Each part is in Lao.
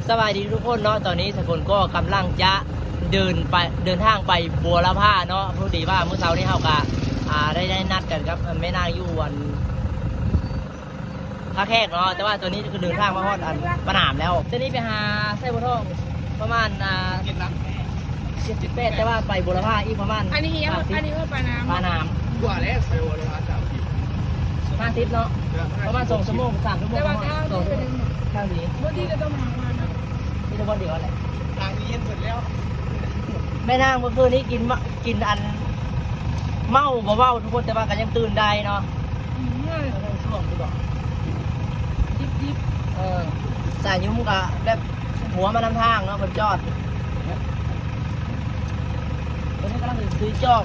ສະບາຍດີທຸກຄົນເນາະ, ຕອນນີ້ສາກົນກໍກຳລັງຈະເດີນໄປ ເດີນທາງໄປບົວລະພາເນາະ. ພໍດີວ່າມື້ເຊົ້ານີ້ເຮົາກະ ອ່າ ໄດ້ ໄດ້ນັດກັນກັບແມ່ນາງຢູ່ອັນ ທ່າແຂກເນາະ, ແຕ່ວ່າຕອນນີ້ກໍເດີນທາງມາຮອດອັນປາໜາມແລ້ວ. ຕອນນີ້ໄປຫາໄຊບົວທອງປະມານ ອ່າ ເຈັດຫຼັກ ເຈັດຈຸດແປດ ແຕ່ວ່າໄປບົວລະພາອີກປະມານ ອັນນີ້ອີຫຍັງ ສາມສິບ ອັນນີ້ເອີ້ນປາໜາມ ປາໜາມ ກວ່າແລ້ວ ໄປບົວລະພາສາມສິບ ຫ້າສິບເນາະ, ປະມານສອງຊົ່ວໂມງ ສາມຊົ່ວໂມງ ແຕ່ວ່າທາງ ສອງຊົ່ວໂມງ ທາງນີ້ ບໍ່ດີກໍຕ້ອງຫາມາເນາະ ມີແຕ່ບ່ອນດຽວຫັ້ນແຫຼະ ທາງນີ້ເຢັນເບິດແລ້ວ. ແມ່ນາງເມື່ອຄືນນີ້ກິນມະ ກິນອັນ ເມົາບໍ່ເວົ້າທຸກຄົນ ແຕ່ວ່າກໍຍັງຕື່ນໄດ້ເນາະ. ອືມ ເອີ ຊ່ວງທີ່ບອກ ຈິບໆ ເອີ ສາຍຍຸມກໍແບບຫົວມານຳທາງເນາະ ເພິ່ນຈອດ. ຕອນນີ້ກຳລັງຊິຊື້ຈອກ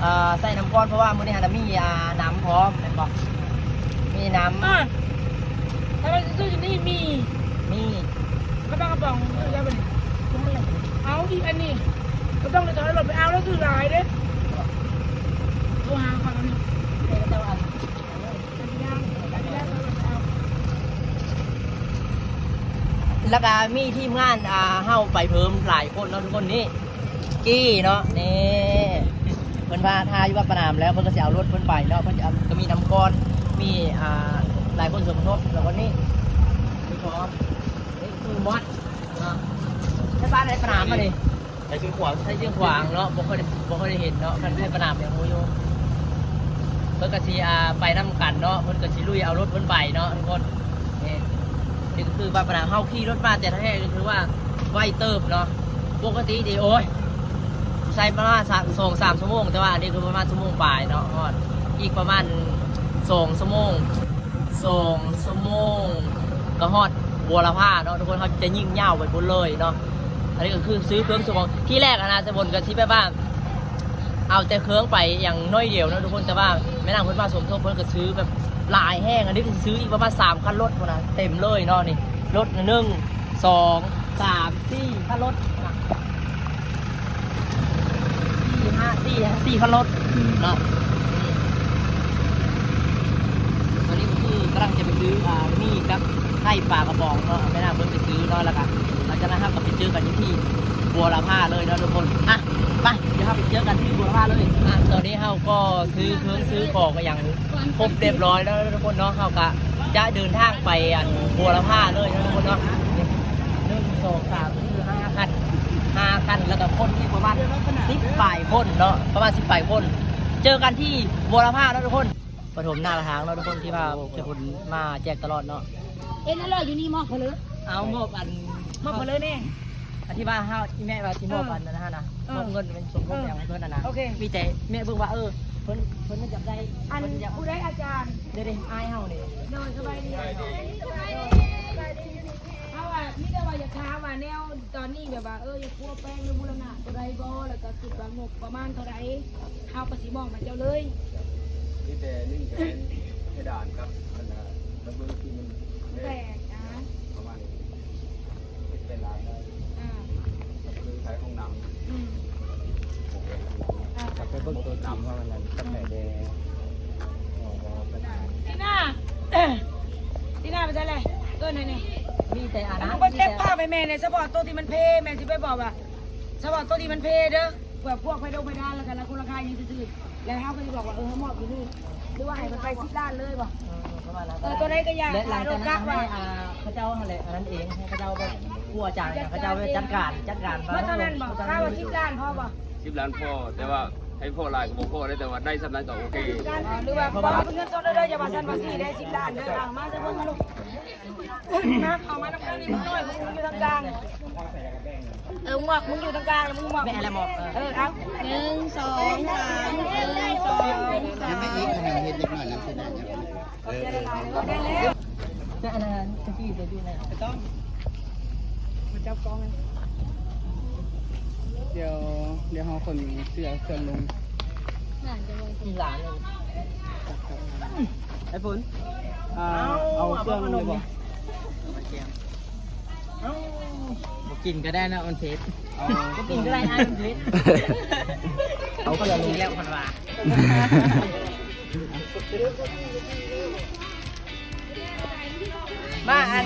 ເອີ ໃສ່ນ້ຳກ່ອນ ເພາະວ່າມື້ນີ້ຫັ້ນນະມີ ອ່າ ນ້ຳພ້ອມແມ່ນບໍ່? ມີນ້ຳ ອ່າ ຖ້າວ່າຊິຊື້ຢູ່ນີ້ມີ ມີ ກະປາກະປ໋ອງຊື້ໄດ້ບໍ່ນີ້? ເອົາອີກອັນນີ້ ກໍຕ້ອງໄດ້ຖອຍລົດໄປເອົາ ແລ້ວຊື້ຫຼາຍເດ້. ໂທຫາເຂົາເນາະ ເຂົາເຈົ້າອັນ ແລ້ວກະມີທີມງານ ອ່າ ເຮົາໄປເພີ່ມຫຼາຍຄົນເນາະທຸກຄົນ. ນີ້ ກີ້ເນາະ ນີ້ ເພິ່ນວ່າຖ້າຢູ່ວັດປະໜາມແລ້ວ ເພິ່ນກໍຊິເອົາລົດເພິ່ນໄປເນາະ, ເພິ່ນຈະເອົາ ກໍມີນ້ຳກ່ອນ ມີ ອ່າ ຫຼາຍຄົນສົມທົບ ແລ້ວກໍນີ້ ມີຂອງ ນີ້ຄືມອດເນາະ ໃຊ້ບ້ານໃຫ້ປະໜາມມານີ້ ໃຊ້ຊຽງຂວາງ ໃຊ້ຊຽງຂວາງເນາະ, ບໍ່ຄ່ອຍໄດ້ ບໍ່ຄ່ອຍໄດ້ເຫັນເນາະ, ຄັນໃຊ້ປະໜາມຍັງຮູ້ຢູ່. ເພິ່ນກໍຊິ ອ່າ ໄປນຳກັນເນາະ, ເພິ່ນກໍຊິລຸຍເອົາລົດເພິ່ນໄປເນາະທຸກຄົນ. ນີ້ ນີ້ກໍຄືວ່າປະນາມ ເຮົາຂີ່ລົດມາແຕ່ທາງແຮກນີ້ຖືວ່າໄວເຕີບເນາະ. ປົກກະຕິນີ້ ໂອ້ຍ ໃຊ້ປະມານສອງສາມຊົ່ວໂມງ, ແຕ່ວ່າອັນນີ້ຄືປະມານຊົ່ວໂມງປາຍເນາະ, ຮອດອີກປະມານສອງຊົ່ວໂມງ, ສອງຊົ່ວໂມງກໍຮອດບົວລະພາເນາະທຸກຄົນ. ເຮົາຈະຍິງຍາວໄປພຸ້ນເລີຍເນາະ. ອັນນີ້ກໍຄືຊື້ເຄື່ອງຊື້ຂອງ ທີແລກຫັ້ນນະ ສາກົນກໍຊິແບບວ່າ ເອົາແຕ່ເຄື່ອງໄປຢ່າງໜ້ອຍດຽວເນາະທຸກຄົນ, ແຕ່ວ່າແມ່ນາງເພິ່ນມາສົມທົບ ເພິ່ນກໍຊື້ແບບຫຼາຍແຮງ. ອັນນີ້ກໍຊິຊື້ອີກປະມານສາມຄັນລົດພຸ້ນນະ ເຕັມເລີຍເນາະ. ນີ້ລົດໜຶ່ງ ສອງ ສາມ ສີ່ ຄັນລົດນະ ສີ່ ຫ້າ ສີ່ ສີ່ ຄັນລົດເນາະ. ຕອນນີ້ກໍຄືກຳລັງຈະໄປຊື້ ອ່າ ໝີ່ກັບໄຂ່ປາກະປ໋ອງເນາະ, ແມ່ນາງເພິ່ນໄປຊື້ເນາະ, ແລ້ວກໍຫຼັງຈາກນັ້ນເຮົາກໍໄປເຈີກັນຢູ່ທີ່ບົວລະພາເລີຍເນາະທຸກຄົນ. ອ່ະ ໄປ ດຽວເຮົາໄປເຈີກັນທີ່ບົວລະພາເລີຍ. ອ່ະ ຕອນນີ້ເຮົາກໍຊື້ເຄື່ອງຊື້ຂອງອີ່ຫຍັງຄົບຮຽບຮ້ອຍແລ້ວທຸກຄົນເນາະ, ເຮົາກໍຈະເດີນທາງໄປອັນບົວລະພາເລີຍເນາະທຸກຄົນເນາະ. ໜຶ່ງ ສອງ ສາມ ສີ່ ຫ້າ ຄັນ ຫ້າ ຄັນ ແລ້ວກໍຄົນອີກປະມານສິບປາຍຄົນເນາະ, ປະມານສິບປາຍຄົນ. ເຈີກັນທີ່ບົວລະພາເນາະທຸກຄົນ. ປະຖົມໜ້າປະທາງເນາະທຸກຄົນ ທີ່ວ່າເຈົ້າຄຸນມາແຈກຕະຫຼອດເນາະ. ເອັນນັ້ນເລີຍ ຢູ່ນີ້ມອບເຂົາເລີຍ. ເອົາ ມອບອັນ ມອບເຂົາເລີຍແນ່. ອັນທີ່ວ່າເຮົາ ອີແມ່ວ່າຊິມອບ ເອີ ອັນນັ້ນຫັ້ນນະ, ເອີ ມອບເງິນເປັນສົມທົບ ເອີ ຫຍັງເພິ່ນຫັ້ນນະ. ໂອເຄ ມີແຕ່ແມ່ເບິ່ງວ່າ ເອີ ເພິ່ນ ເພິ່ນມັນຢາກໄດ້ ອັນ ເພິ່ນຢາກ ຜູ້ໃດອາຈານ? ເດ້ໆ ອ້າຍເຮົາເດ້. ໂດຍ ສະບາຍດີ ສະບາຍດີ ສະບາຍດີ. ເຮົາວ່າ ມີແຕ່ວ່າຢາກຖາມວ່າແນວ ຕອນນີ້ແບບວ່າ ເອີ ຢາກປົວແປງ ຫຼື ບູລະນະຕົວໃດບໍ່ ແລ້ວກໍຄິດວ່າງົບປະມານເທົ່າໃດ ເຮົາກໍຊິມອບໃຫ້ເຈົ້າເລີຍ. ມີແຕ່ໜຶ່ງກໍແມ່ນເພດານກັບອັນນະ ກະເບື້ອງທີ່ມັນແຕກນະ ປະມານເຮັດເປັນລາຍໄດ້. ອ່າ ກໍຄືໃຊ້ຫ້ອງນ້ຳ. ອືມ ໂອເຄ ອ່າ ກໍໄປເບິ່ງຕົວຈິງວ່າມັນນັ້ນປານໃດແດ່. ອໍ ຕີໜ້າ ຕີໜ້າໄປໃສແຫຼະ? ເອີ້ນໃຫ້ແດ່. ມີແຕ່ອັນນັ້ນ ເອົາໄປເກັບຜ້າໄປແມ່ແດ່. ສະເພາະໂຕທີ່ມັນເພ ແມ່ຊິໄປບອກວ່າ ສະເພາະໂຕທີ່ມັນເພເດີ ແບບພວກໄຟດົງໄຟດ້ານ ແລ້ວກໍລາຄາ ລາຄາຫຍັງຊື່ໆ ແລ້ວເຮົາກໍຊິບອກວ່າ ເອີ ເຮົາມອບຢູ່ນີ້ ຫຼືວ່າໃຫ້ເພິ່ນໄປສິບລ້ານເລີຍບໍ່? ເອີ ປະມານນັ້ນ. ເອີ ໂຕໃດກໍຢ່າ ແລະ ຫຼັງຈາກນັ້ນໃຫ້ ອ່າ ເຂົາເຈົ້າຫັ້ນແຫຼະ ອັນນັ້ນເອງ ໃຫ້ເຂົາເຈົ້າແບບ ຜູ້ອາຈານ ເຂົາເຈົ້າຈັດການ ຈັດການ ເໝິດເທົ່ານັ້ນບໍ່? ຖ້າວ່າສິບລ້ານພໍບໍ່? ສິບລ້ານພໍ ແຕ່ວ່າໃຫ້ພໍຫຼາຍກໍບໍ່ພໍເດ້ ແຕ່ວ່າໄດ້ສ່ຳນັ້ນກໍໂອເຄ. ຫຼືວ່າເອົາເປັນເງິນສົດເດີ ຢ່າວ່າຊັ້ນວ່າຊີ້ເດ້ ສິບລ້ານເດີ. ເອົາມາໃສ່ເບິ່ງມາລູກ ມາ ເຂົ້າມານຳກັນນີ້ ໝວກນ້ອຍ ມຶງຢູ່ທາງກາງ. ເອີ ໝວກ ມຶງຢູ່ທາງກາງ ມຶງໝວກ ແມ່ນແຫຼະໝວກ. ເອີ ເອີ ເອົາ ໜຶ່ງ ສອງ ສາມ ໜຶ່ງ ສອງ ສາມ ຍັງໄປອີກ ເຮັດເລັກນ້ອຍນຳຊິໄດ້. ເອີ ເອີ ແຕ່ອັນນັ້ນຕະກີ້ຈະຢູ່ໃນ ບໍ່ຕ້ອງ ມາຈັບກ້ອງ. ດຽວ ດຽວເຮົາຂົນເສື້ອເຄື່ອງລົງ. ທີ່ຫຼານ ໄອ້ຝົນ ອ່າ ເອົາເຄື່ອງລົງເລີຍບໍ່? ເອົ້າ ບໍ່ກິນກໍໄດ້ນະ ມັນເຜັດ. ເອົາ ບໍ່ກິນກໍໄດ້ນະ ມັນເຜັດ. ເອົາເຄື່ອງລົງແລ້ວ ເພິ່ນວ່າ. ມາອັນ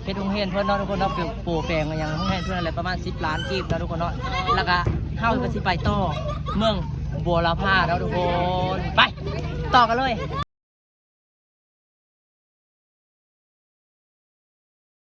ເຮັດໂຮງຮຽນເພິ່ນເນາະທຸກຄົນເນາະ ໂປແປງຫຍັງໂຮງຮຽນເພິ່ນນັ້ນແຫຼະ ປະມານສິບລ້ານກີບເນາະທຸກຄົນເນາະ. ແລ້ວກະເຮົາກະຊິໄປຕໍ່ເມືອງບົວລະພາເນາະທຸກຄົນ. ໄປຕໍ່ກັນເລີຍ.